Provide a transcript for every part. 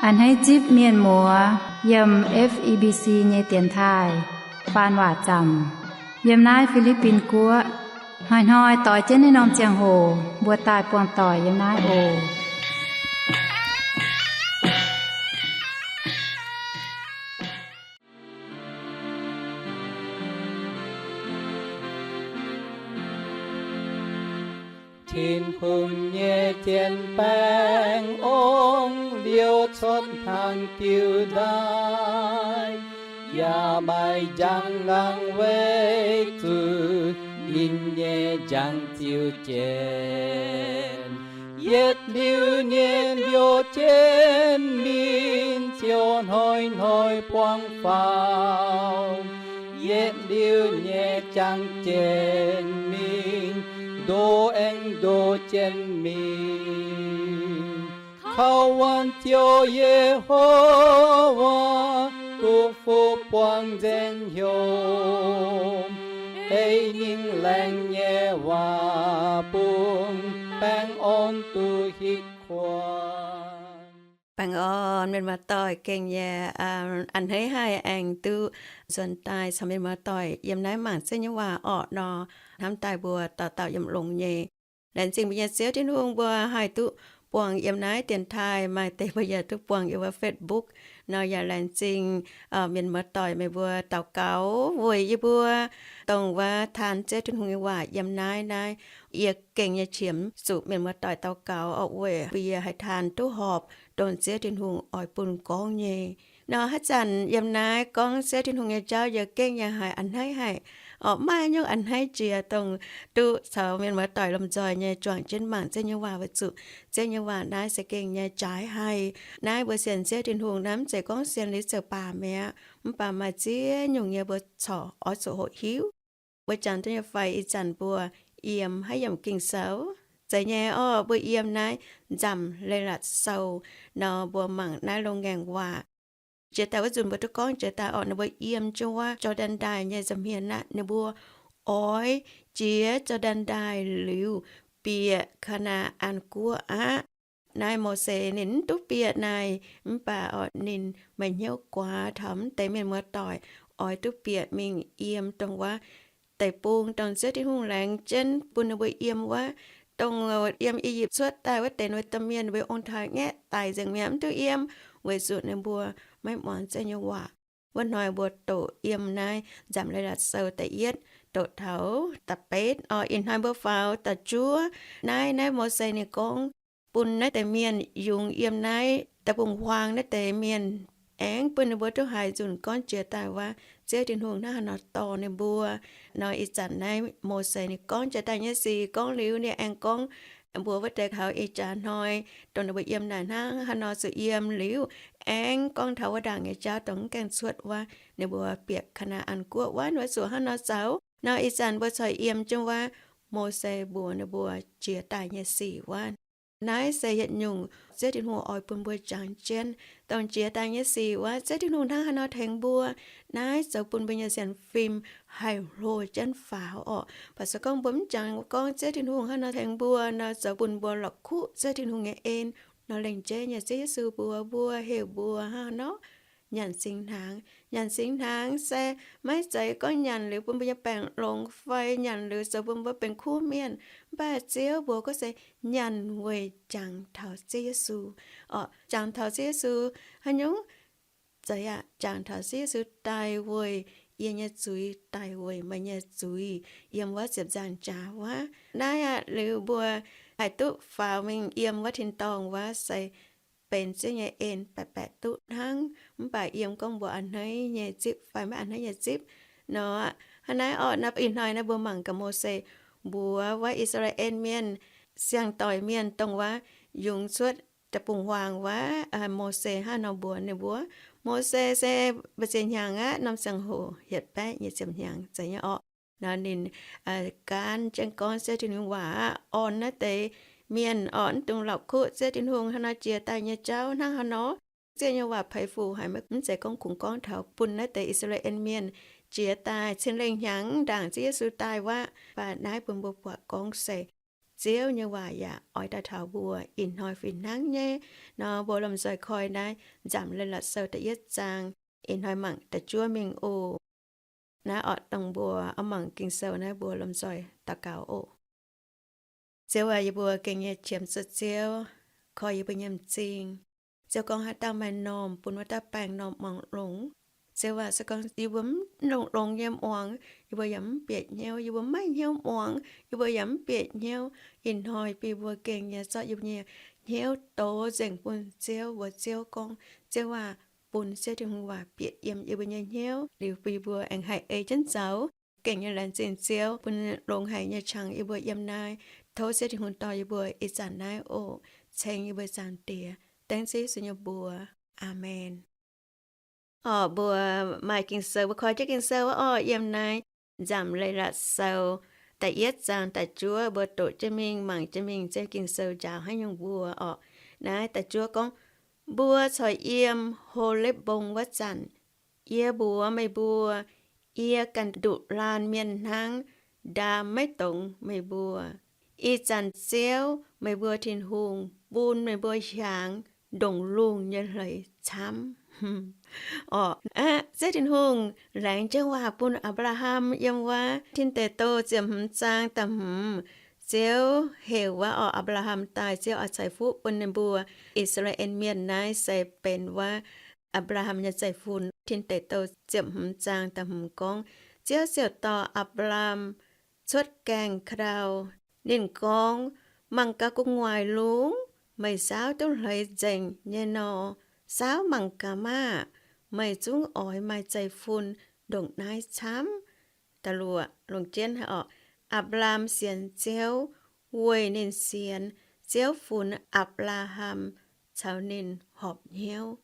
A'hneiv zipv mienh muoz yiem F E B C nyei dienx taaih faan waac zaamc yiem naaiv Fi^li^bin Guoqv. Hnoi-hnoi doix jienv naaiv norm ziangh hoc mbuo daaih buangh doic yiem naaiv oc. Tin-Hungh nyei jienv baengh ong liouh cuotv hnangv diuh ndaaiv, yaac maaih njang laangz weic zuqc ninh nyei njang ziux jienv. Yietc liuz nyei liouh jienv mingh ziouc hnoi-hnoi buangv faaux. Yietc liuz nyei jangx jienv mingh, ndoh aengx ndoh jienv mingh. Kaux wuonc ziouc Ye^ho^waa duqv fuqv buangv nzengc hnyouv, ei ninh laengz nyei waac bun baengh orn duqv hitv kuonx. Baengh orn mienh muoz-doic, gengh nyei a'hneiv haih aengx duqv nzuonx daaih caux mienh muoz-doic yiem naaiv mangc Ziouv nyei waac orqc nor. Hnamv daaih mbuo dauh dauh yiem longx nyei. Laengz zingh mbuo nyei Ziouv Tin-Hungh mbuo haih duqv buangh yiem naaiv dienx taaih, maaih deix mbuo yaac duqv buangh yiem wuov Facebook nor. Yaac laengz zingh mienh muoz-doic meih mbuo daux gaux weic yie mbuo, dongh wuov taan Ziouv Tin-Hungh nyei waac yiem naaiv. Naaiv yie gengh nyei qiemx zuqc mienh muoz-doic daux gaux orqc, weic bun yie haih taan duqv horpc dongh Ziouv Tin-Hungh oix bun gorngv nyei. Nor haaix zanc yiem naaiv gorngv Ziouv Tin-Hungh nyei jauv yie gengh nyei haih a'hneiv haic. Orqc, maaih nyungc a'hneiv jiex dongh duqv caux mienh muoz-doic lomh nzoih nyei juangc jienv mangc Ziouv nyei waac weic zuqc Ziouv nyei waac naaiv se gengh nyei jaaix haic. Naaiv mbuo sienx Ziouv Tin-Hungh naaiv mv zeiz gorngv sienx liuz ziouc baac mi'aqv. Mv baac maaih ziex nyungc nyei mbuo corc oix zuqc hoqc hiuv. Mbuo jangx duqv nyei fai ih zanc mbuo yiem haiv yiemc Ging-Sou? Zeiz nyei orqc, mbuo yiem naaiv nzamc Leiz-Latc Sou nor, mbuo mangc naaiv loz-ngaengc waac. Jiex daaih wuov nzunc mbuo duqv gorngv jiex daaih orqc, ninh mbuo yiem jienv wuov Jor^ndaen Ndaaih nyei nza'hmien aqv. Ninh mbuo oix jiex Jor^ndaen Ndaaih liuz bieqc Kaa^naa^an Guoqv aqv. Naaiv Mose ninh mv duqv bieqc naaic, mv baac orqc ninh meih hnyouv guaax taux mv deix mienh muoz-doic oix duqv bieqc mingh yiem dongh wuov deic-bung dongh Ziouv Tin-Hungh laengz jienv bun ninh mbuo yiem wuov, dongh yiem I^yipv cuotv daaih wuov deix ninh mbuo domh mienh, ninh mbuo ong-taaix-ngaeqv daic nzengc mi'aqv, mv duqv yiem, weic zuqc ninh mbuo maiv muangx Ziouv nyei waac. Wuov hnoi mbuo doqc yiem naaiv nzamc Leiz-Latc Sou da'yietv doqc taux da'betv orqc. Ih hnoi mbuo faaux da'juov. Naaiv, naaiv Mose ninh gorngv bun naaiv deix mienh yungz yiem naaiv deic-bung-huaang naaiv deix mienh, aengx bun ninh mbuo duqv haiz nzunc gorngv jiex daaih wuov Ziouv Tin-Hungh hnangv haaix nor dorh ninh mbuo. Nor ih zanc naaiv Mose ninh gorngv jiex daaih nyei sic gorngv liuz, ninh aengx gorngv mbuox wuov deix taux ih jaax hnoi dongh ninh mbuo yiem naaic hnangv haaix nor zuqc yiem liuz, aengx gorngv taux wuov ndaangc nyei jauv dongh mv gaengh cuotv wuov, ninh mbuo bieqc Kaa^naa^an Guoqv wuov, ninh mbuo zuqc hnangv haaix nor zoux. Nor ih zanc mbuo corc yiem jienv wuov Mose mbuox ninh mbuo jiex daaih nyei sic wuov. Naaiv se yietc nyungc Ziouv Tin-Hungh oix bun mbuo jangx jienv dongh jiex daaih nyei sic wuov, Ziouv Tin-Hungh hnangv haaix nor tengx mbuo. Naaiv zoux bun mbuo nyei sienx fim haih hlo jienv faaux orqc. Baac se gorngv mbuo mv jangx gorngv Ziouv Tin-Hungh hnangv nor tengx mbuo nor, zoux bun mbuo lorqc kuqv Ziouv Tin-Hungh nyei en. Nor lengc jeiv nyei Ziouv Yesu mbuox mbuo, heuc mbuo hnangv haaix nor nyanc singx hnaangx. Nyanc singx hnaangx se maiv zeiz gorngv nyanc liuz bun mbuo nyei baengc longx fai nyanc liuz zoux bun mbuo benx kuv mienh. Mv baac Ziouv mbuox gorngv se nyanc weic jangx taux Ziouv Yesu. Orqc, jangx taux Ziouv Yesu haaix nyungc? Zeiz aqv, jangx taux Ziouv Yesu daaih weic yie nyei zuiz, daaih weic meih nyei zuiz, yiem wuov ziepc nzaangc jaax wuov. Naaiv aqv, liuz mbuo haih duqv faaux mingh yiem wuov tin-dorngh wuov se benx Ziouv nyei en baeqc baeqc duqv hnangv. Mv baac yiem gorngv mbuo a'hneiv nyei zipv fai maiv a'hneiv nyei zipv nor. Hnangv naaiv orqc, naaiv ih hnoi naaiv mbuo mangc gaax Mose mbuox wuov I^saa^laa^en Mienh, siang-doic mienh dongh wuov yungz cuotv deic-bung-huaang wuov, Mose hnangv nor mbuox ninh mbuo. Mose se mbu'ziex hnyangx aqv, norm ziangh hoc yietc baeqv nyic ziepc hnyangx zeiz nyei orqc. Nor ninh gaanv jienv gorngv Ziouv Tin-Hungh waac aqv, orn naaiv deix mienh orqc, mv dungx lorqc kuqv Ziouv Tin-Hungh hnangv nor jiex daaih nyei jauv hnangv haaix nor. Ziouv nyei waac peix fuc haic, mv zeiz gorngv kungx gorngv taux bun naaiv deix I^saa^laa^en Mienh jiex daaih cin lengh hnyangx ndaangc Ziouv Yesu daaih wuov, mv baac naaiv bun mbuo buatc gorngv se Ziouv nyei waac yaac oix daaih taux mbuo. Ih hnoi fih hnangv nyei nor, mbuo lomh nzoih koi naaiv Nzamc Leiz-Latc Sou da'yietv zaang, ih hnoi mangc da'juov mingh oc. Naaiv orqc, dongh mbuo oix mangc Ging-Sou naaiv, mbuo lomh nzoih daux gaux oc. Ziouv aac, yie mbuo gengh nyei qiemx zuqc Ziouv koi yie mbuo nyei m'zing. Ziouv gorngv haaix dauh maaih normh bun wuov dauh baengh normh muangx longx. Ziouv aac, se gorngv yie mbuo mv longx-longx nyei muangx, yie mbuo yaac mv bieqc hnyouv. Yie mbuo maiv hnyouv muangx, yie mbuo yaac mv bieqc hnyouv. Ih hnoi bun mbuo gengh nyei zorqv yie mbuo nyei hnyouv dox nzengc bun Ziouv, mbuox Ziouv gorngv, Ziouv aac, bun Ziouv Tin-Hungh waac bieqc yiem yie mbuo nyei hnyouv liuz, bun yie mbuo aengx haih ei jienv zoux. Gengh nyei laengz zingh Ziouv bun longx haic nyei qangx yie mbuo yiem naaiv. Tov Ziouv Tin-Hungh dorh yie mbuo ih zanc naaiv oc, ceng yie mbuo Zaangc Diex. Dengv Ziouv Yesu nyei mbuox. Aamen. Orqc, mbuo maaih Ging-Sou, mbuo koi jienv Ging-Sou orqc, yiem naaiv Nzamc Leiz-Latc Sou da'yietv zaang da'juov, mbuo doqc jienv mingh, mangc jienv mingh, Ziouv Ging-Sou njaaux haaix nyungc mbuo orqc. Naaiv da'juov gorngv, Mbuo corc yiem Holepv Mbong wuov zanc, yie mbuox meih mbuo, yie ganh nduqc laanh mienh hnangv, ndaam maiv dongz meih mbuo. Ih zanc Ziouv, meih mbuo Tin-Hungh, bun meih mbuo hiaangx ndongc lungh nyei hleix camv. Orqc, aqv, Ziouv Tin-Hungh laengz jienv waac bun Apc^laa^ham yiem wuov Tin Deic Douh ziepc hmz zaang da'hmz. Ziouv heuc wuov orqc, Apc^laa^ham daaih, Ziouv oix ceix fuqv bun ninh mbuo. I^saa^laa^en Mienh naaiv se benx wuov Apc^laa^ham nyei zeiv-fun. Tin Deic Douh ziepc hmz zaang da'hmz gorngv, Ziouv ziouc dorh Apc^laa^ham cuotv gaengh ka'ndau. Ninh gorngv, Mangc gaax gu'nguaaic lungz, meih saauv duqv hleix nzengc nyei nor, saauv mangc gaax maah! Meih zungv oix maaih zeiv-fun ndongc naaiv camv. Da'luoqc longc jienv orqc, Apc^laa^ham sienx Ziouv, weic ninh sienx, Ziouv funx Apc^laa^ham caux ninh horpc hnyouv.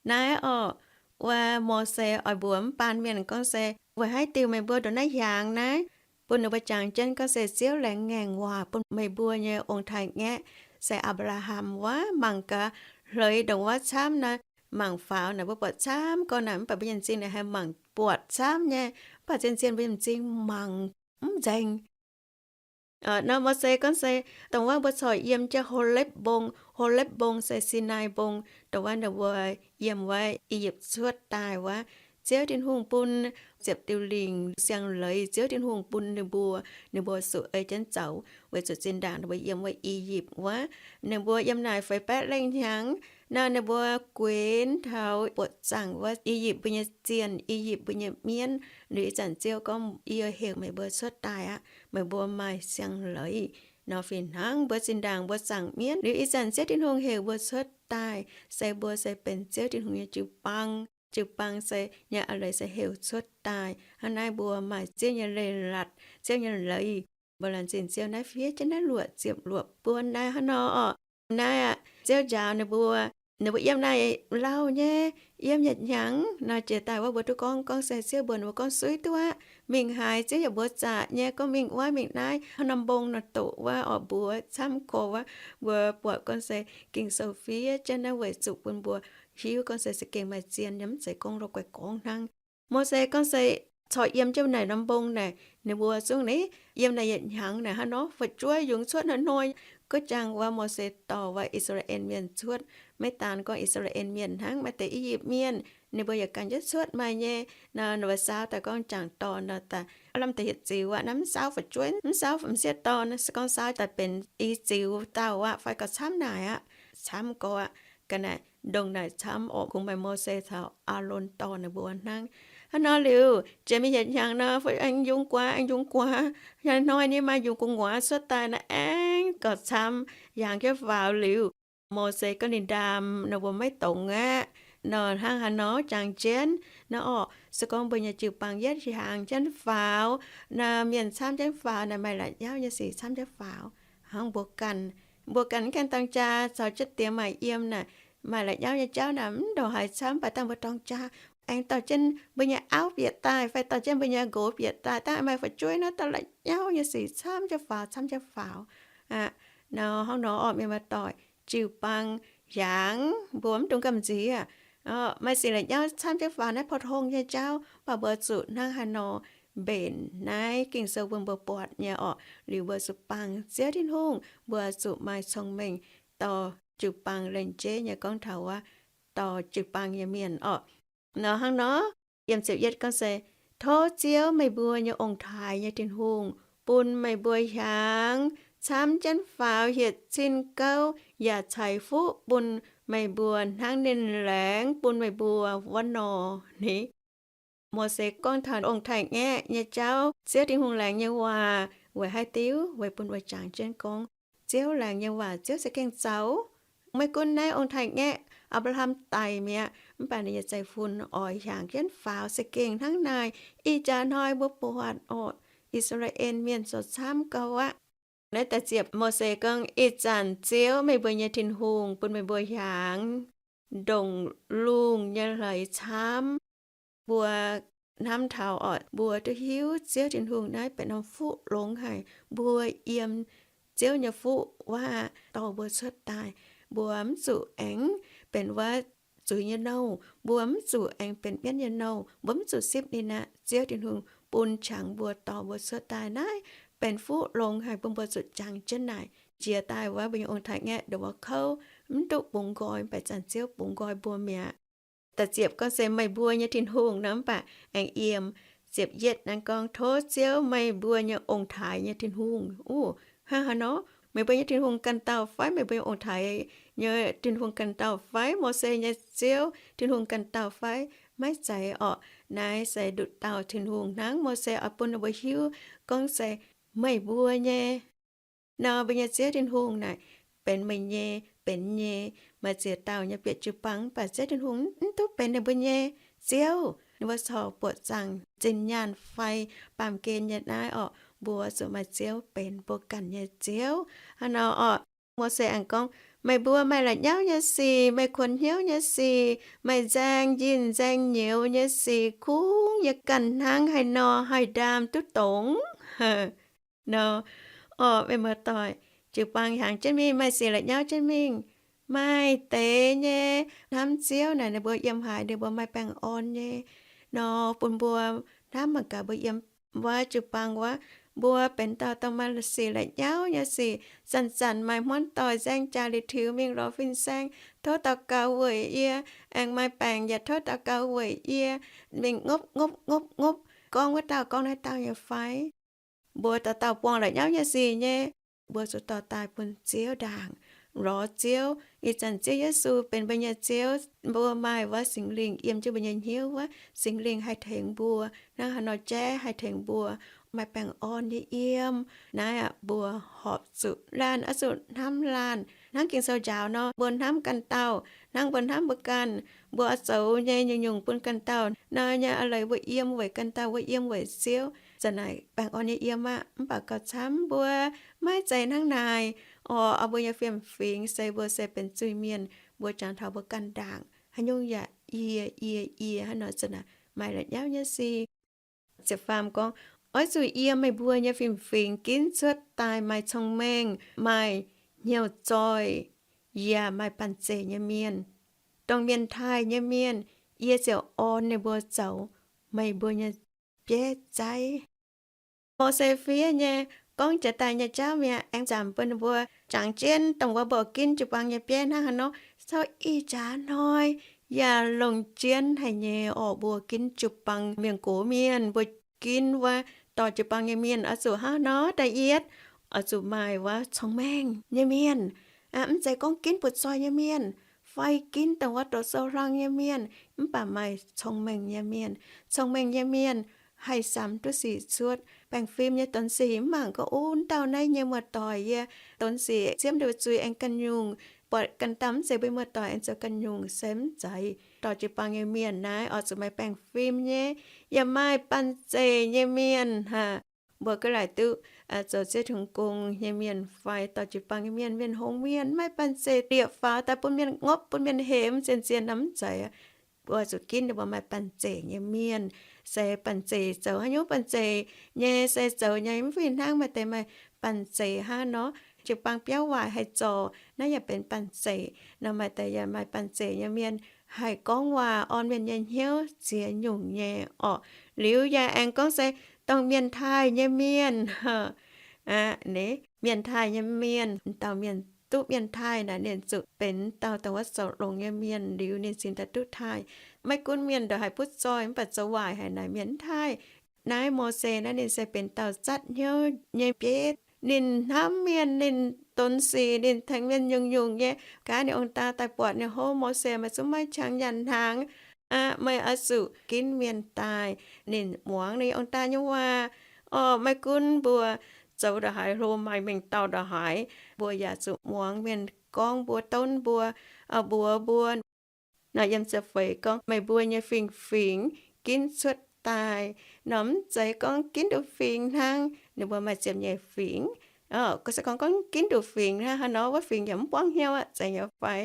Naaiv orqc, wuov Mose oix mbuox mv baan mienh gorngv se, weic haaix diuc meih mbuo ndongc naaiv hiaangx naaiv, bun ninh mbuo jangx jienv gorngv se Ziouv laengz ngaengc waac bun meih mbuo nyei ong-taaix-ngaeqv se Apc^laa^ham wuov. Mangc gaax, hleix ndongc wuov camv naaic, mangc faaux naaic mbuo buatc camv gorngv naaic, mv baac mbuo nyei m'zing naaic haih mangc buatc camv nyei, mv baac zien-zien mbuo nyei m'zing mangc mv nzengc. Nor Mose gorngv se, dongh wuov mbuo corc yiem jienv Holepv Mbong. Holepv Mbong se Sinaai Mbong, dongh wuov ninh mbuo yiem wuov I^yipv cuotv daaih wuov. Ziouv Tin-Hungh bun ziepc diuh lingc siang-leiz, Ziouv Tin-Hungh bun ninh mbuo, ninh mbuo zuqc ei jienv zoux, weic zuqc zinh ndaangc ninh mbuo yiem wuov I^yipv wuov, ninh mbuo yiem naaic feix baeqv lengh hnyangx. Nor ninh mbuo guenx taux buoqc zaangc wuov I^yipv mbuo nyei zienh, I^yipv mbuo nyei mienv. Liuz ih zanc Ziouv gorngv, Yie heuc meih mbuo cuotv daaih aqv. Meih mbuo maaih siang-leiz. Nor fih hnangv mbuo zinh ndaangc mbuo zaangc mienv, liuz ih zanc Ziouv Tin-Hungh heuc mbuo cuotv daaih, se mbuo se benx Ziouv Tin-Hungh nyei jiu-baang. Jiu-baang se nyei a'leiz se heuc cuotv daaih. Hnangv naaiv mbuo maaih Ziouv nyei leiz-latc, Ziouv nyei leiz. Mbuo laengz zingh Ziouv naaiv fiev jienv naaiv luoqc ziepc luoqc buonv naaiv hnangv nor orqc. Naaiv aqv, Ziouv njaaux ninh mbuo, ninh mbuo yiem naaic lauh nyei, yiem yietc hnyangx nor jiex daaih wuov mbuo duqv gorngv, gorngv se Ziouv mbuox ninh mbuo gorngv suiv duqv aqv, mingh haaix Ziouv yaac mbuox zaqc nyei, gorngv mingh wuov mingh naaiv, hnangv norm mbong nor doqc wuov orqc, mbuox camv gorx wuov. Mbuo buatc gorngv se Ging-Sou fiev jienv naaiv weic zuqc bun mbuo hiuv gorngv se za'gengh maaih zien nyei, mv zeiz gorngv loz-guaix gorngv hnangv. Mose gorngv se corc yiem jienv naaic norm mbong naaic, ninh mbuo zungv ni yiem naaic yietc hnyangx naaic hnangv nor fu'jueiv yungz cuotv hnoi-hnoi. Gunv jangx wuov Mose dorh wuov I^saa^laa^en Mienh cuotv. Maiv daan gorngv I^saa^laa^en Mienh hnangv, maaih deix I^yipv Mienh ninh mbuo yaac gan jienv cuotv maaih nyei. Nor ninh mbuo saauv daaih gorngv jangx dorn nor daaih lamh deix yietc ziux aqv, naaiv mv saauv fu'jueiv, mv saauv m'sieqv dorn, se gorngv saauv daaih benx i ziux dauh aqv fai gauh camv naaic aqv. Camv gorx aqv. Ga'naaiv ndongc naaic camv orqc, kungx maaih Mose caux Aalon dorh ninh mbuo hnangv. Hnangv nor liuz, jiex mingh yietc hnyangx nor, aengx yungz guaax, aengx yungz guaax, hnoi-hnoi nyei maaih yungz gu'nguaaz cuotv daaih nor, aengx gauh camv, hiaangx jienv faaux liuz, Mose gorngv ninh ndaam ninh mbuo maiv dongz aqv. Nor hnangv haaix nor jangx jienv nor orqc, se gorngv mbuo nyei jiu-baang yietv hiaangx jienv faaux, nor mienh camv jienv faaux, naaic maaih la'nyauv nyei sic camv jienv faaux. Hnangv mbuo ganh, mbuo ganh mv gaengh dorng jaa caux jienv diex maac yiem naaic, maaih la'nyauv nyei jauv naaic mv ndongc haaix camv, mv baac dangh mbuo dorng jaa aengx dorh jienv mbuo nyei auv bieqc daaih fai dorh jienv mbuo nyei nqox bieqc daaih, dangh maaih fu'jueiv nor, dorh la'nyauv nyei sic camv jienv faaux, camv jienv faaux aqv. Nor hnangv nor orqc, mienh muoz-doic, jiu-baang hiaangx mbuo mv dungx gamh nziex. Maaih sic la'nyauv camv jienv faaux naaiv pou-tong nyei jauv, mv baac mbuo zuqc hnangv haaix nor mbenc naaiv Ging-Sou bun mbuo buatc nyei orqc. Liuz mbuo zuqc bangc Ziouv Tin-Hungh, mbuo zuqc maaih cong-mengh dorh jiu-baang lengc jeiv nyei gorngv taux wuov, dorh jiu-baang nyei mienh orqc. Nor hnangv nor, yiem ziepc yietv gorngv se, Tov Ziouv, meih mbuo nyei ong-taaix nyei Tin-Hungh, bun meih mbuo hiaangx camv jienv faaux hietc cin gouv, yaac ceix fuqv bun meih mbuo hnangv ninh laengz bun meih mbuo wuov nor. Ni, Mose gorngv taux ong-taaix-ngaeqv nyei jauv, Ziouv Tin-Hungh laengz nyei waac weic haaix diuc? Weic bun mbuo jangx jienv gorngv Ziouv laengz nyei waac, Ziouv za'gengh zoux. Maiv gunv naaiv ong-taaix-ngaeqv Apc^laa^ham daic mi'aqv, mv baac ninh nyei zeiv-fun oix hiaangx jienv faaux za'gengh hnangv naaic. Ih jaax hnoi mbuo buatc orqc, I^saa^laa^en Mienh zoux camv gau aqv. Naaiv da'ziepc Mose gorngv, Ih zanc Ziouv, meih mbuo nyei Tin-Hungh, bun meih mbuo hiaangx ndongc lungh nyei hleix camv. Mbuo hnamv taux orqc, mbuo duqv hiuv Ziouv Tin-Hungh naaiv benx norm fuqv longx haic. Mbuo yiem Ziouv nyei fuqv waac dorh mbuo cuotv daaih. Mbuo mv zuqc aengx benx wuov zuiz nyei nouh, mbuo mv zuqc aengx benx mienv nyei nouh, mbuo mv zuqc sipv ninh aqv. Ziouv Tin-Hungh bun qangx mbuo, dorh mbuo cuotv daaih. Naaiv benx fuqv longx haic bun mbuo zuqc jangx jienv naaic. Jiex daaih wuov mbuo nyei ong-taaix-ngaeqv ndongc wuov kouv, mv duqv bungx nqoi, mv baac zanc Ziouv bungx nqoi mbuo mi'aqv. Da'ziepc gorngv se meih mbuo nyei Tin-Hungh nor, mv baac aengx yiem ziepc yietv naaiv gorngv, Tov Ziouv, meih mbuo nyei ong-taaix nyei Tin-Hungh. Uv, hnangv haaix nor? Meih mbuo nyei Tin-Hungh ganh dauh fai? Meih mbuo nyei ong-taaix nyei Tin-Hungh ganh dauh fai? Mose nyei Ziouv Tin-Hungh ganh dauh fai? Maiv zeiz orqc. Naaiv se nduqc dauh Tin-Hungh hnangv. Mose oix bun ninh mbuo hiuv gorngv se meih mbuo nyei nor, mbuo nyei Ziouv Tin-Hungh naaic benx meih nyei, benx nyei. Maaih ziex dauh nyei bieqc jiu-baang, mv baac Ziouv Tin-Hungh mv duqv benx ninh mbuo nyei Ziouv. Ninh mbuo corc buoqc zaangc zinh nyaanh fai baamh gen nyei naaiv orqc. Mbuo zuqc maaih Ziouv benx mbuo ganh nyei Ziouv. Hnangv nor orqc, Mose aengx gorngv, Meih mbuo maaih la'nyauv nyei sic, maaih kuonx hnyouv nyei sic, maaih nzaeng yinh nzaeng nyouz nyei sic, kungx yie ganh hnangv haaix nor haih ndaam duqv dongz nor. Orqc, meih muoz-doic, jiu-baang hiaangx jienv mingh, maaih sic la'nyauv jienv mingh, maaih deix nyei hnamv Ziouv naaic, ninh mbuo yiem haaix ninh mbuo maaih baengh orn nyei nor, bun mbuo hnamv mangc gaax mbuo yiem wuov jiu-baang wuov, mbuo benx dauh dauh maaih sic la'nyauv nyei sic. Zanc-zanc maaih hmuangv doic nzaeng jaax liuz tiux mingh lorz fin-saeng, Tov daux gaux weic yie aengx maaih baengc, yaac tov daux gaux weic yie. Mingh ngopv ngopv ngopv ngopv, gorngv wuov dauh gorngv naaiv dauh nyei fai? Mbuo dauh dauh buangh la'nyauv nyei sic nyei. Mbuo zuqc dorh daaih bun Ziouv ndaangc, lorz Ziouv. Ih zanc Ziouv Yesu benx mbuo nyei Ziouv, mbuo maaih wuov Singx Lingh yiem jienv mbuo nyei hnyouv wuov, Singx Lingh haih tengx mbuo hnangv haaix nor jaiv haih tengx mbuo maaih baengh orn nyei yiem. Naaiv aqv, mbuo horpc zuqc laanh oix zuqc hnamv laanh. Hnangv Ging-Sou njaaux nor, mbuo hnamv ganh dauh hnangv mbuo hnamv mbuo ganh. Mbuo oix zoux nyei nyungc-nyungc bun ganh dauh nor nyei a'leiz mbuo yiem weic ganh dauh, mbuo yiem weic Ziouv, zanc naaic baengh orn nyei yiem aqv. Mv baac gauh camv mbuo maiv zeiz hnangv naaic. Orqc, mbuo nyei fiem-fingx se mbuo se benx zuiz-mienh, mbuo jangx taux mbuo ganh ndaangc, haaix nyungc yaac yie, yie, yie hnangv nor, zanc naaic maaih la'nyauv nyei sic. Ziepc faam gorngv, Oix zuqc yiem meih mbuo nyei fiem-fingx ginv cuotv daaih maaih cong-mengh, maaih hnyouv zoih, yaac maaih banh zeic nyei mienh, dongh mienh taaih nyei mienh. Yie ziouc orn ninh mbuo zoux meih mbuo nyei bieiv zaiv. Mose fiev nyei, gorngv jiex daaih nyei jauv mi'aqv. Aengx zaamc bun ninh mbuo jangx jienv dongh wuov mbuo ginv jiu-baang nyei bieiv hnangv haaix nor. Tov ih jaax hnoi yaac longc jienv haic nyei orqc, mbuo ginv jiu-baang mienh gox mienh, mbuo ginv wuov dorh jiu-baang nyei mienh oix zuqc hnangv haaix nor. Da'yietv, oix zuqc maaih wuov cong-mengh nyei mienh. Mv zeiz gorngv ginv butv-zoih nyei mienh fai ginv dongh wuov doqc sou hlang nyei mienh, mv baac maaih cong-mengh nyei mienh. Cong-mengh nyei mienh haih samx duqv sic cuotv. Baengh fim nyei donx sic mv mangc gorngv, Ov, dauh naaiv nyei muoz-doic yie donx sic ziemv nduov zuiz aengx ganh nyungc, buatc ganh dauh mv zeiz mbuo muoz-doic aengx zoux ganh nyungc, se mv zeiz. Dorh jiu-baang nyei mienh naaiv oix zuqc maaih baengh fim nyei, yaac maaih banh zeic nyei mienh aqv. Mbuo ga'laaic duqv zoux Ziouv Tin-Hungh gong nyei mienh fai dorh jiu-baang nyei mienh, mienh hngongx mienh, maiv banh zeic, liepc faaux daaih bun mienh ngopv, bun mienh hemx, zien-zien nor mv zeiz. Mbuo zuqc ginv ninh mbuo maaih banh zeic nyei mienh. Se banh zeic zoux haaix nyungc? Banh zeic nyei se zoux nyei mv fih hnangv. Maaih deix maaih banh zeic hnangv nor, jiu-baang biauv waaic haih zorc, naaiv yaac benx banh zeic nor. Maaih deix yaac maaih banh zeic nyei mienh haih gorngv waac orn mienh nyei hnyouv ziex nyungc nyei orqc. Liuz yaac aengx gorngv se dongh mienh taaih nyei mienh, aqv, mienh taaih nyei mienh, dauh mienh duqv mienh taaih naaic ninh zuqc benx dauh dongh wuov zoux longx nyei mienh liuz ninh cingx daaih duqv taaih. Maiv gunv mienh ndongc haaix butv zoih mv baac zoux waaic haic naaic mienh mv taaih. Naaiv Mose naaiv ninh se benx dauh zatv hnyouv nyei bieiv. Ninh hnamv mienh, ninh donx sic, ninh tengx mienh nyungc-nyungc nyei. Gaax ninh ong-daa daaih buatc ninh hlo, Mose, meih zungv maiv qangx nyaanh hnaangx aqv. Meih oix zuqc ginv mienh daaih. Ninh muangx ninh ong-daa nyei waac. Orqc, maiv gunv mbuo zoux ndongc haaix hlo, maaih mengh dauh ndongc haaix, mbuo yaac zuqc muangx mienh gorngv mbuo, donv mbuo, mbuox mbuo. Nor yiem ziepc feix gorngv, meih mbuo nyei fingx-fingx ginv cuotv daaih. Nor mv zeiz gorngv ginv nduqc fingx hnangv. Ninh mbuo maaih ziepc nyeic fingx. Gorngv se gorngv ginv nduqc fingx hnangv, haaix nor wuov fingx yaac mv buangv hnyouv aqv, zeiz nyei fai?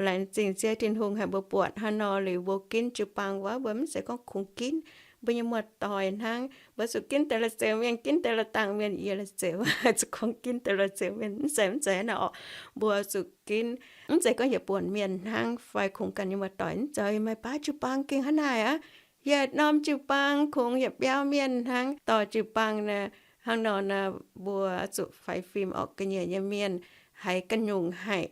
Laengz zingh Ziouv Tin-Hungh haic mbuo buatc haaix nor liuz mbuo ginv jiu-baang wuov, mbuo mv zeiz gorngv kungx ginv mbuo nyei muoz-doic hnangv. Mbuo zuqc ginv deix la'zioux mienh, ginv deix la'dangc mienh, yie la'zioux, zuqc kungx ginv deix la'zioux mienh, mv zeiz, mv zeiz naaic orqc. Mbuo zuqc ginv, mv zeiz gorngv yietc buonc mienh hnangv fai kungx ganh nyei muoz-doic, mv zeiz. Meih baav jiu-baang gengh hnangv naaic aqv. Yietc norm jiu-baang kungx yietc biauv mienh hnangv. Dorh jiu-baang naaic, hnangv nor naaic mbuo zuqc faix fim orqc, ga'nyiec nyei mienh haiz ga'nyungc haic.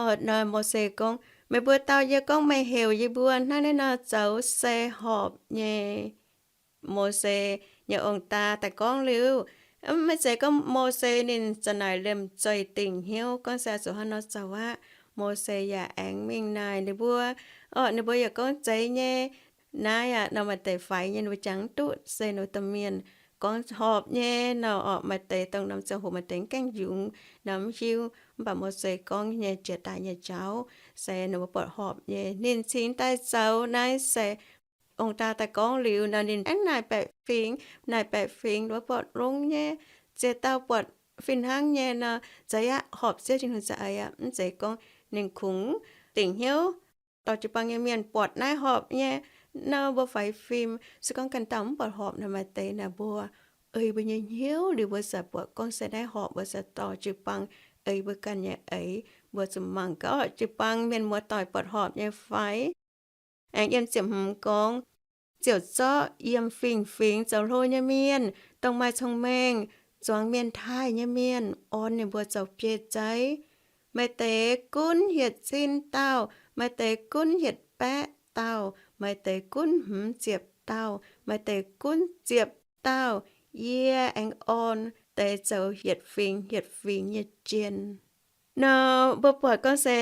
Orqc, nor Mose gorngv, meih mbuo dau yie gorngv meih heuc yie mbuo hnangv naaiv nor zoux se horpc nyei. Mose nyei ong-daa daaih gorngv liuz, mv, maiv zeiz gorngv Mose ninh za'naaic liemh zeih dingc hnyouv gorngv se oix zuqc hnangv nor zoux aqv. Mose yaac aengx mingh naaic ninh mbuo. Orqc, ninh mbuo yaac gorngv, zeiz nyei. Naaiv aqv, nor maaih deix faix nyei ninh mbuo jangx mv duqv, se ninh mbuo domh mienh gorngv horpc nyei nor. Orqc, maaih deix dongh norm ziangh hoc maaih deix mv gaengh yungz nor mv hiuv, mv baac Mose gorngv nyei jiex daaih nyei jauv se ninh mbuo buatc horpc nyei. Ninh cingx daaih zoux naaiv se ong-daa daaih gorngv liuz nor ninh aengx naaic baeqc fingx, naaic baeqc fingx, ninh mbuo buatc longx nyei, ziex dauh buatc fih hnangv nyei nor, zeiz aqv, horpc, Ziouv Tin-Hungh za'eix aqv. Mv zeiz gorngv ninh kungx dingc hnyouv dorh jiu-baang nyei mienh buatc naaiv horpc nyei nor mbuo faix fim. Se gorngv ganh dauh mv buatc horpc naaic, maaih deix naaic mbuo ei mbuo nyei hnyouv liuz mbuo za'gengh buatc gorngv se naaiv horpc, mbuo za'gengh dorh jiu-baang ei mbuo ganh nyei eix. Mbuo zuqc mangc gaax jiu-baang mienh muoz-doic buatc horpc nyei fai. Aengx yiem ziepc hmz gorngv, ziouc zorqv yiem fingx-fingx zoux hlo nyei mienh, dongh maaih cong-mengh, zuangx mienh taaih nyei mienh, orn ninh mbuo zoux biei zeiv. Maaih deix gunv hietc cin dauh, maaih deix gunv hietc baeqv dauh, maaih deix gunv hmz ziepc dauh, maaih deix gunv ziepc dauh. Yie aengx orn deix zoux hietc fingx hietc fingx nyei jien. Nor mbuo buatc gorngv se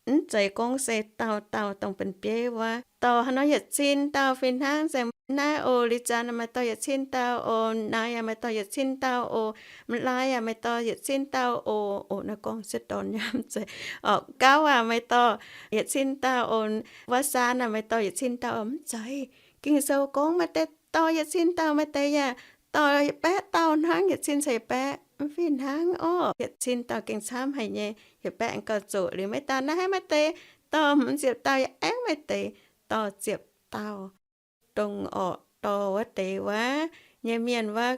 mv zeiz gorngv se dauh dauh dongh benx bieiv wuov dorh haaix nor yietc cin dauh fih hnangv. Se naaiv oc, Li Zan maaih dorh yietc cin dauh oc, naaiv yaac maaih dorh yietc cin dauh oc, Mv Lai yaac maaih dorh yietc cin dauh oc. Oc, naaiv gorngv sieqv dorn nyei, mv zeiz. Orqc, Gauv aac maaih dorh yietc cin dauh oc, Wuov Saan aac maaih dorh yietc cin dauh oc, mv zeiz. Ging-Sou gorngv maaih deix dorh yietc cin dauh, maaih deix yaac dorh baeqv dauh hnangv, yietc cin caux yietc baeqv mv fih hnangv orqc. Yietc cin dauh gengh camv haic nyei, yietc baeqv aengx gauh zoqc. Liuz maiv daan naaiv, haiz maaih deix dorh hmz ziepc dauh, yaac aengx maaih deix dorh ziepc dauh. Dongh orqc dorh wuov deix wuov nyei mienh wuov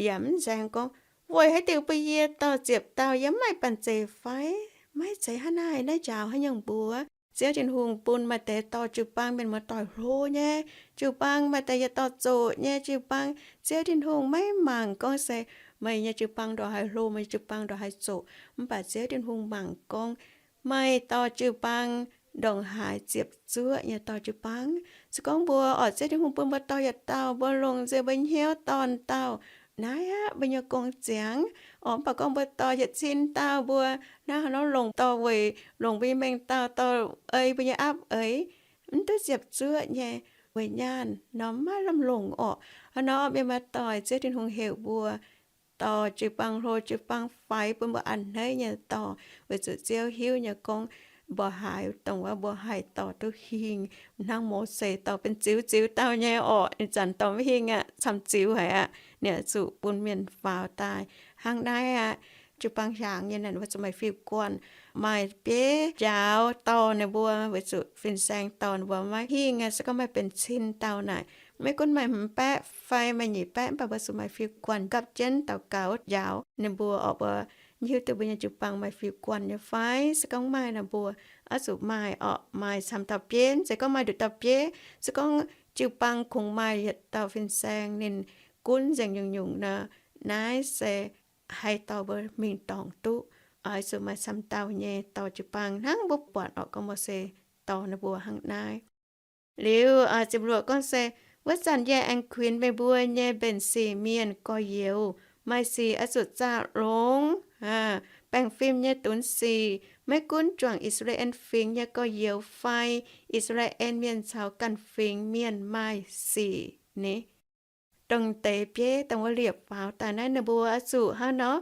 yaac mv nzaeng gorngv, weic haaix diuc bun yie dorh ziepc dauh, yie mv maaih banh zeic fai? Maiv zeiz hnangv naaiv. Naaiv njaaux haaix nyungc mbuox? Ziouv Tin-Hungh bun maaih deix dorh jiu-baang mienh muoz-doic hlo nyei jiu-baang, maaih deix yaac dorh zoqc nyei jiu-baang. Ziouv Tin-Hungh maiv mangc gorngv se meih nyei jiu-baang ndongc haaix hlo, meih nyei jiu-baang ndongc haaix zoqc. Mv baac Ziouv Tin-Hungh mangc gorngv meih dorh jiu-baang ndongc haaix ziepc zuoqv nyei dorh jiu-baang. Se gorngv mbuo orqc, Ziouv Tin-Hungh bun mbuo dorh yietc dauh, mbuo longc nzengc mbuo hnyouv dorh dauh, naaiv aqv mbuo nyei gong ziangx. Orqc, mv baac gorngv mbuo dorh yietc cin dauh, mbuo hnangv haaix nor longc dorh weic longc mbuo nyei mengh dauh, dorh ei mbuo nyei aapv eix, mv duqv ziepc zuoqv nyei, weic nyaanh nor maiv lamh longc orqc. Hnangv nor mienh muoz-doic, Ziouv Tin-Hungh heuc mbuo dorh jiu-baang hlo jiu-baang faix bun mbuo a'hneiv nyei dorh, weic zuqc Ziouv hiuv nyei gorngv mbuo haaix dongh wuov mbuo haih dorh duqv hingh. Hnangv Mose dorh benx ziux ziux dauh nyei orqc, ih zanc dorh maiv hingh aqv, camv ziux haic aqv. Ninh zuqc bun mienh faaux daaih. Hnangv naaiv aqv, jiu-baang hiaangx nyei naaic, mbuo zuqc maaih fiuv-guanh, maaih bieiv njaaux dorh ninh mbuo, weic zuqc fin-saeng dorh ninh mbuo maiv hingh aqv. Se gorngv maaih benx cin dauh naaic, maiv gunv maaih hmz baeqv fai maaih nyic baeqv, mv baac mbuo zuqc maaih fiuv-guanh gapv jienv daux gaux njaaux ninh mbuo orqc, mbuo hiuv duqv mbuo nyei jiu-baang maaih fiuv-guanh nyei fai. Se gorngv maaih naaic, mbuo oix zuqc maaih orqc, maaih camv dauh bieiv. Mv zeiz gorngv maaih nduqc dauh bieiv, se gorngv jiu-baang kungx maaih yietc dauh fin-saeng ninh gunv nzengc nyungc-nyungc nor, naaiv se haih dorh mbuo mingh dorngc duqv. Oix zuqc maaih camv dauh nyei dorh jiu-baang hnangv mbuo buatc orqc, gorngv Mose dorh ninh mbuo hnangv naaiv. Liuz ziepc luoqc gorngv se, wuov zanc yie aengx kuinx meih mbuo nyei mbenc sic mienh gorx-youz, maaih sic oix zuqc zaah longx, baengh fim nyei dunx sic, maiv gunv juangc I^saa^laa^en Fingx nyei gorx-youz fai I^saa^laa^en Mienh caux ganh fingx mienh maaih sic ni. Dongh deix bieiv dongh wuov liepc faaux daaih naaiv ninh mbuo oix zuqc hnangv nor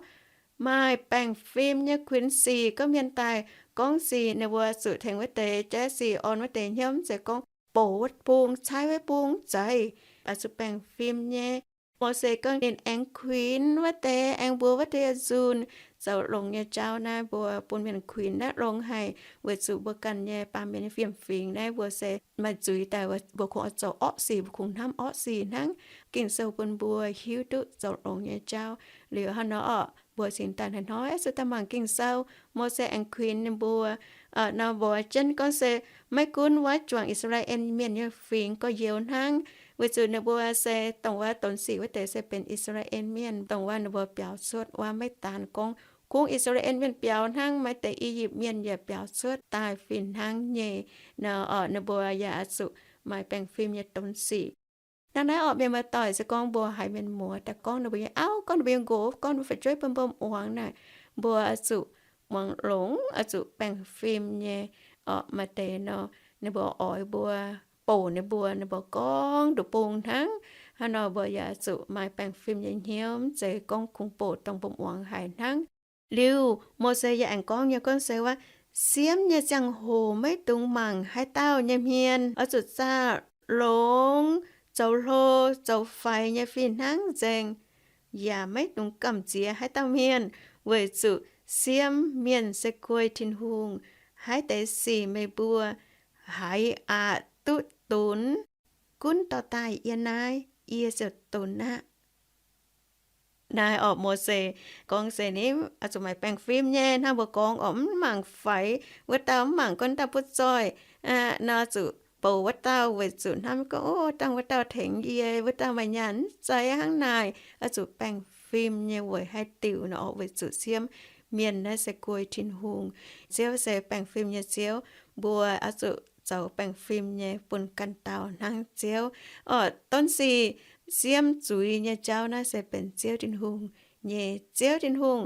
maaih baengh fim nyei kuinx sic. Gorngv mienh daaih gorngv sic, ninh mbuo zuqc tengx wuov deix jaiv sic, orn wuov deix hnyouv, mv zeiz gorngv bouc wuov bung, caaiv wuov bung, mv zeiz. Oix zuqc baengh fim nyei. Mose gorngv ninh aengx kuinx wuov deix, aengx mbuox wuov deix nzunc zoux longx nyei jauv naaiv mbuo bun mienh kuinx naaiv longx haic, weic zuqc mbuo ganh nyei baamh mienh nyei fiem-fingx naaiv mbuo se maaih zuiz daaih, mbuo kungx oix zoux orqv sic, mbuo kungx hnamv orqv sic hnangv. Ging-Sou bun mbuo hiuv duqv zoux longx nyei jauv. Liuz hnangv nor orqc, mbuo cingx daaih hnoi-hnoi zuqc daaih mangc Ging-Sou. Mose aengx kuinx ninh mbuo nor mbuox jienv gorngv se, maiv gunv wuov juangc I^saa^laa^en Mienh nyei fingx gorx-youz hnangv, weic zuqc ninh mbuo se dongh wuov donx sic wuov deix se benx I^saa^laa^en Mienh, dongh wuov ninh mbuo biaux cuotv wuov. Maiv daan gorngv kungx I^saa^laa^en Mienh biaux hnangv, maaih deix I^yipv Mienh yaac biaux cuotv daaih fih hnangv nyei. Nor orqc, ninh mbuo yaac oix zuqc maaih baengh fim nyei donx sic. Hnangv naaiv orqc, mienh muoz-doic, se gorngv mbuo haiz mienh muoz daaih gorngv ninh mbuo nyei auv, gorngv ninh mbuo nyei nqox, gorngv ninh mbuo fu'jueiv bun mbuo muangx naaic, mbuo oix zuqc muangx longx, oix zuqc baengh fim nyei orqc. Maaih deix nor, ninh mbuo oix mbuo bouc ninh mbuo, ninh mbuo gorngv nduqc bung hnangv. Hnangv nor mbuo yaac oix zuqc maaih baengh fim nyei hnyouv, mv zeiz gorngv kungx bouc dongh mbuo muangx haic hnangv. Liuz Mose yaac aengx gorngv nyei gorngv se wuov, siemv nyei ziangh hoc maiv dungx mangc haaix dauh nyei hmien, oix zuqc zaah longx, zoux hlo, zoux faix nyei fih hnangv nzengc, yaac maiv dungx gamh nziex haaix dauh mienh, weic zuqc siemv mienh se guei Tin-Hungh. Haaix deix sic meih mbuo haiz aqc duqv dunx, gunv dorh daaih yie naaiv, yie ziouc dunx aqv. Naaiv orqc, Mose gorngv se ninh oix zuqc maaih baengh fim nyei hnangv mbuo gorngv orqc, mv mangc faix wuov dauh, mv mangc gunv dauh butv zoih nor, zuqc bouc wuov dauh weic zuqc hnamv gorngv, o, dangh wuov dauh tengx yie, wuov dauh maaih nyaanh, mv zeiz hnangv naaic. Oix zuqc baengh fim nyei weic haaix diuc nor orqc, weic zuqc siemv mienh naaiv se guei Tin-Hungh. Ziouv se baengh fim nyei Ziouv. Mbuo oix zuqc zoux baengh fim nyei bun ganh dauh hnangv Ziouv. Orqc, donx sic, siemv zuiz nyei jauv naaiv se benx Ziouv Tin-Hungh nyei. Ziouv Tin-Hungh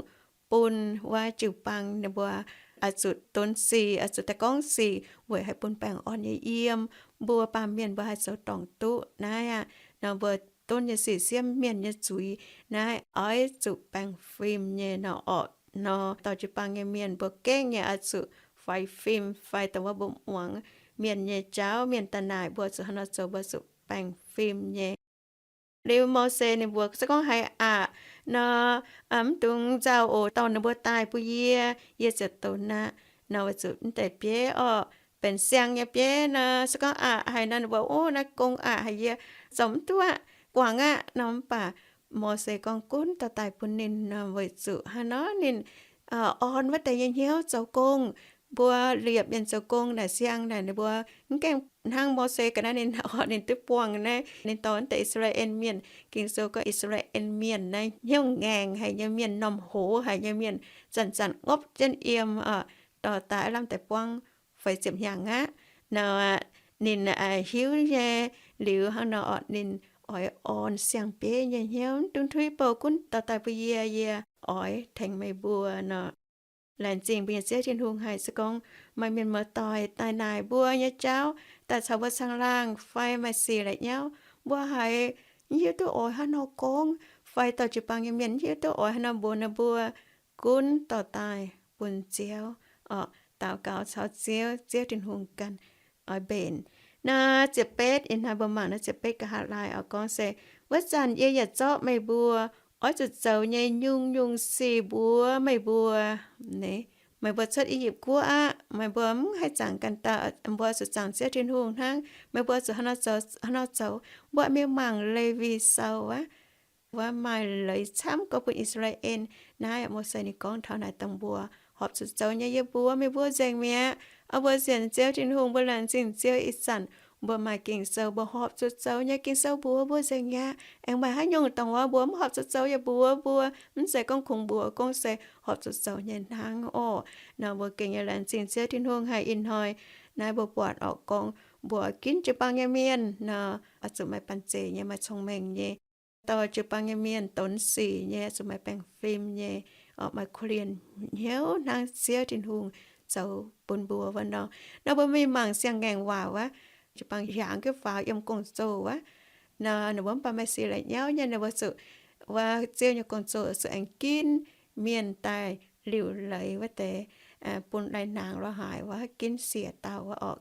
bun wuov jiu-baang ninh mbuo oix zuqc donx sic, oix zuqc daaih gorngv sic weic haih bun baengh orn nyei yiem. Mbuo baamh mienh mbuo haih zoux dorngc duqv naaiv aqv. Nor mbuo donx nyei sic, siemv mienh nyei zuiz naaiv oix zuqc baengh fim nyei nor orqc. Nor dorh jiu-baang nyei mienh mbuo gengh nyei oix zuqc faix fim fai dongh wuov mbuo muangx mienh nyei jauv, mienh daaih naaic mbuo zuqc hnangv nor zoux, mbuo zuqc baengh fim nyei. Liuz Mose ninh mbuo se gorngv haiz aqc nor, mv dungx nzauh oc, dorh ninh mbuo daaih bun yie, yie ziouc donx aqv. Nor weic zuqc mv deix bieiv orqc, benx siang nyei bieiv nor, se gorngv aqc haic nor, ninh mbuo, o, naaiv gong aqc haic, yie zoux mv duqv aqv, guangc aqv nor. Mv baac Mose gorngv gunv dorh daaih bun ninh nor, weic zuqc hnangv nor ninh orn wuov deix nyei hnyouv zoux gong. Mbuo liepc mienh zoux gong naaic, siang naaic, ninh mbuo mv gaengh hnangv Mose ga'naaiv ninh orqc, ninh duqv buangh naaiv, ninh dorh wuov deix I^saa^laa^en Mienh. Ging-Sou gorngv I^saa^laa^en Mienh naaiv hnyouv ngaengc haic nyei mienh, m'normh hoz haic nyei mienh, zanc-zanc ngopv jienv yiem orqc, dorh daaih aav lamh deix buangv feix ziepc hnyangx aqv. Nor ninh hiuv nyei liuz hnangv nor orqc, ninh oix orn siang-bieiv nyei hnyouv, mv dungx tuix bouh, gunv dorh daaih bun yie, yie oix tengx meih mbuo nor. Laengz zingh mbuo nyei Ziouv Tin-Hungh haic. Se gorngv maaih mienh muoz-doic daaih naaic mbuo nyei jauv, daaih caux mbuo caangh laangh fai maaih sic la'nyauv, mbuo haiz mv hiuv duqv oix haaix nor gorngv, fai dorh jiu-baang nyei mienh mv hiuv duqv oix haaix nor mbuox ninh mbuo, gunv dorh daaih bun Ziouv orqc, daux gaux caux Ziouv, Ziouv Tin-Hungh ganh oix mbenc. Naaiv ziepc betv, ih hnoi mbuo mangc naaiv ziepc betv nqa'haav laai orqc, gorngv se, wuov zanc yie yaac zorqv meih mbuo oix zuqc zoux nyei nyungc-nyungc sic mbuox meih mbuo. Meih mbuo cuotv I^yipv Guoqv aqv, meih mbuo mv haih zaangc ganh dauh, mbuo zuqc zaangc Ziouv Tin-Hungh hnangv. Meih mbuo zuqc hnangv nor zoux, hnangv nor zoux. Mbuo mingh mangc Lewi Sou aqv. Wuov maaih leiz camv gorngv bun I^saa^laa^en. Naaiv Mose ninh gorngv taux naaic dongh mbuo horpc zuqc zoux nyei, yie mbuox meih mbuo nzengc mi'aqv. Oc, mbuo sienx Ziouv Tin-Hungh, mbuo laengz zingh Ziouv ih zanc mbuo maaih Ging-Sou, mbuo horpc zuqc zoux nyei Ging-Sou mbuox mbuo nzengc aqv. Aengx maaih haaix nyungc dongh wuov mbuo mv horpc zuqc zoux yaac mbuox mbuo, mv zeiz gorngv kungx mbuox, gorngv se horpc zuqc zoux nyei hnangv oc. Nor mbuo gengh nyei laengz zingh Ziouv Tin-Hungh haic ih hnoi naaiv mbuo buatc oc, gorngv mbuo ginv jiu-baang nyei mienh nor, oix zuqc maaih banh zeic nyei, maaih cong-mengh nyei, dorh jiu-baang nyei mienh donx sic nyei, oix zuqc maaih baengh fim nyei, oc, maaih kuv lienh hnyouv hnangv Ziouv Tin-Hungh zoux bun mbuo wuov nor. Nor mbuo mingh mangc siang-ngaengc waac wuov, jiu-baang hiaangx jienv faaux yiem gong-zoh wuov. Nor ninh mbuo mv baac maaih sic la'nyauv nyei, ninh mbuo zuqc wuov Ziouv nyei gong-zoh zuqc aengx ginv mienh daaih liuc leiz wuov deix, bun lai-hnaangx lorz haaix wuov, ginv siec dauh wuov oc.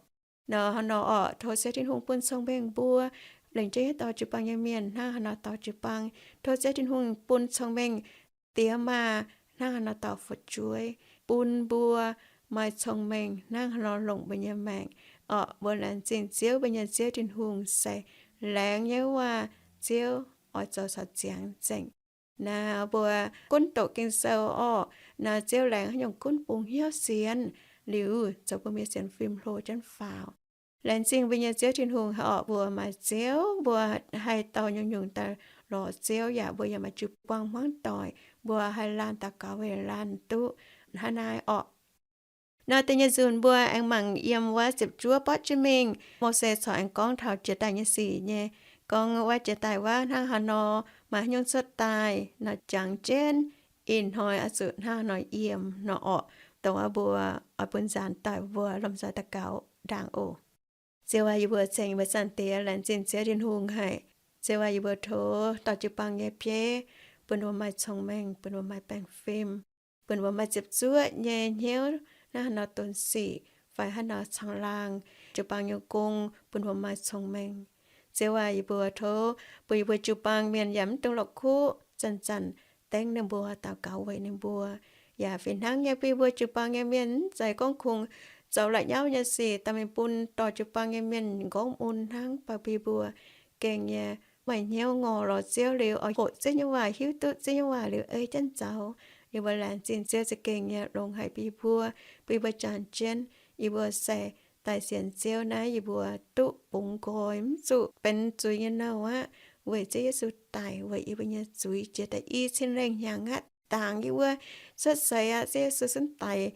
Nor, nor oc, tov Ziouv Tin-Hungh bun cong-mengh mbuo, lengc jeiv dorh jiu-baang nyei mienh hnangv haaix nor dorh jiu-baang. Tov Ziouv Tin-Hungh bun cong-mengh diex maa hnangv haaix nor dorh fu'jueiv, bun mbuo maaih cong-mengh hnangv haaix nor longc mbuo nyei maengc. Oc, mbuo laengz zingh Ziouv, mbuo nyei Ziouv Tin-Hungh se laengz nyei waac, Ziouv oix zoux caux ziangx nzengc. Naaiv mbuo gunv doqc Ging-Sou orqc, naaiv Ziouv laengz haaix nyungc gunv bungx hnyouv sienx liuz, zoux bun mbuo sienx fim hlo jienv faaux. Laengz zingh mbuo nyei Ziouv Tin-Hungh haih orqc mbuo maaih Ziouv, mbuo haih dorh nyungc-nyungc daaih lorz Ziouv, yaac mbuo yaac maaih jiu-baang hmuangv doic, mbuo haih laanh daux gaux weic laanh duqv hnangv naaiv orqc. Nor da'nyeic nzunc mbuo aengx mangc yiem wuov ziepc juov borqv jienv mingh, Mose corc aengx gorngv taux jiex daaih nyei sic nyei, gorngv wuov jiex daaih wuov hnangv haaix nor, maaih haaix nyungc cuotv daaih nor, jangx jienv ih hnoi oix zuqc hnangv haaix nor yiem nor orqc. Dongh wuov mbuo oix bun nzaanx daaih mbuo lomh nzoih daux gaux ndaangc oc. Ziouv aac, yie mbuo ceng mbuo Zaangc Diex, laengz zingh Ziouv Tin-Hungh haic. Ziouv aac, yie mbuo tov dorh jiu-baang nyei bieiv bun mbuo maaih cong-mengh, bun mbuo maaih baengh fim, bun mbuo maaih ziepc zuoqv nyei hnyouv hnangv haaix nor donx sic fai hnangv haaix nor caangh laangh jiu-baang nyei gong, bun mbuo maaih cong-mengh. Ziouv aac, yie mbuo tov bun yie mbuo jiu-baang mienh yaac mv dungx la'kuqv zanc-zanc dengv ninh mbuo, daux gaux weic ninh mbuo. Yaac fih hnangv nyei bun yie mbuo jiu-baang nyei mienh mv zeiz gorngv kungx zoux la'nyauv nyei sic daaih mingh bun dorh jiu-baang nyei mienh nqorngv mun hnangv, mv baac bun yie mbuo gengh nyei maaih hnyouv ngorc lorz Ziouv liuz, oix hoqc Ziouv nyei waac, hiuv duqv Ziouv nyei waac liuz ei jienv zoux. Yie mbuo laengz zingh Ziouv za'gengh nyei longx haic bun yie mbuo, bun yie mbuo jangx jienv, yie mbuo se daaih sienx Ziouv naaiv, yie mbuo duqv bungx nqoi, mv zuqc benx zuiz nyei nouh aqv. Weic Ziouv Yesu daic weic yie mbuo nyei zuiz jiex da'yi cin lengh hnyangx aqv, ndaangc yie mbuo cuotv seix aqv. Ziouv Yesu sun daic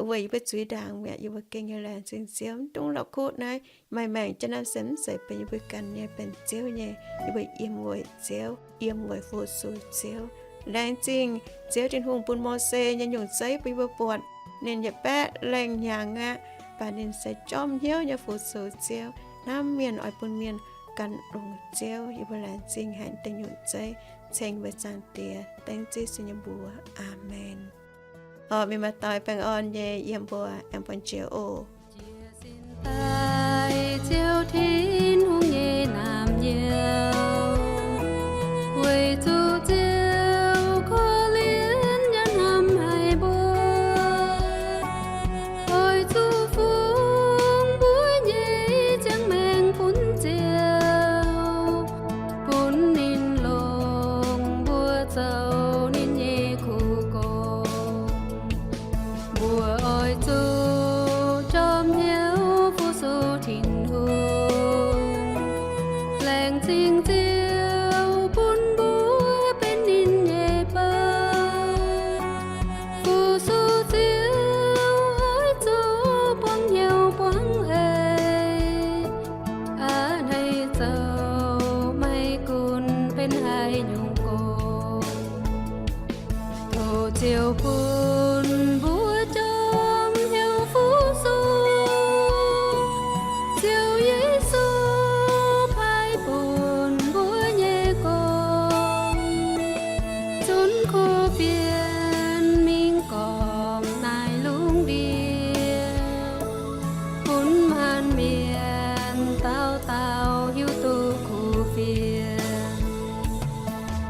weic yie mbuo zuiz ndaangc mi'aqv. Yie mbuo gengh nyei laengz zingh Ziouv, mv dungx la'kuqv naaiv maaih maengc jienv naaiv se mv zeiz benx yie mbuo ganh nyei, benx Ziouv nyei. Yie mbuo yiem weic Ziouv, yiem weic fu-sux Ziouv. Laengz zingh Ziouv Tin-Hungh bun Mose nyei nyungc zeiv bun yie mbuo buatc. Ninh yietc baeqv lengh hnyangx aqv, baac ninh se jorm hnyouv nyei fu-sux Ziouv, hnamv mienh, oix bun mienh gan longx Ziouv. Yie mbuo laengz zingh haic deix nyungc zeiv, ceng mbuo Zaangc Diex, dengv Ziouv Yesu nyei mbuox. Aamen. Orqc, mienh maaih doix baengh orn nyei yiem mbuo aengx buangh jiex oc. Daaih Ziouv Tin-Hungh nyei naamh nyouz, weic zuqc Ziouv korv-lienh yaac hnamv haic mbuo, oix zuqc fungx mbuo nyei ziangh maengc bun Ziouv, bun ninh longc mbuo zoux ninh nyei kuv gox. Mbuo oix zuqc jorm hnyouv fu-sux Tin-Hungh, laengz zingh Ziouv bun mbuo benx ninh nyei bou. Fu-sux Ziouv oix zuqc buangv hnyouv buangv eix, a'hneiv zoux maiv gunv benx haaix nyungc gong. Tov Ziouv bun mbuo jorm hnyouv fu-sux Ziouv Yesu paaiv bun mbuo nyei gong, zunv kuv fienx mingh gormx naaiv lungh ndiev, bun maanc mienh dauh dauh hiuv duqv kuv fienx.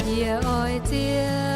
Yie oix Ziouv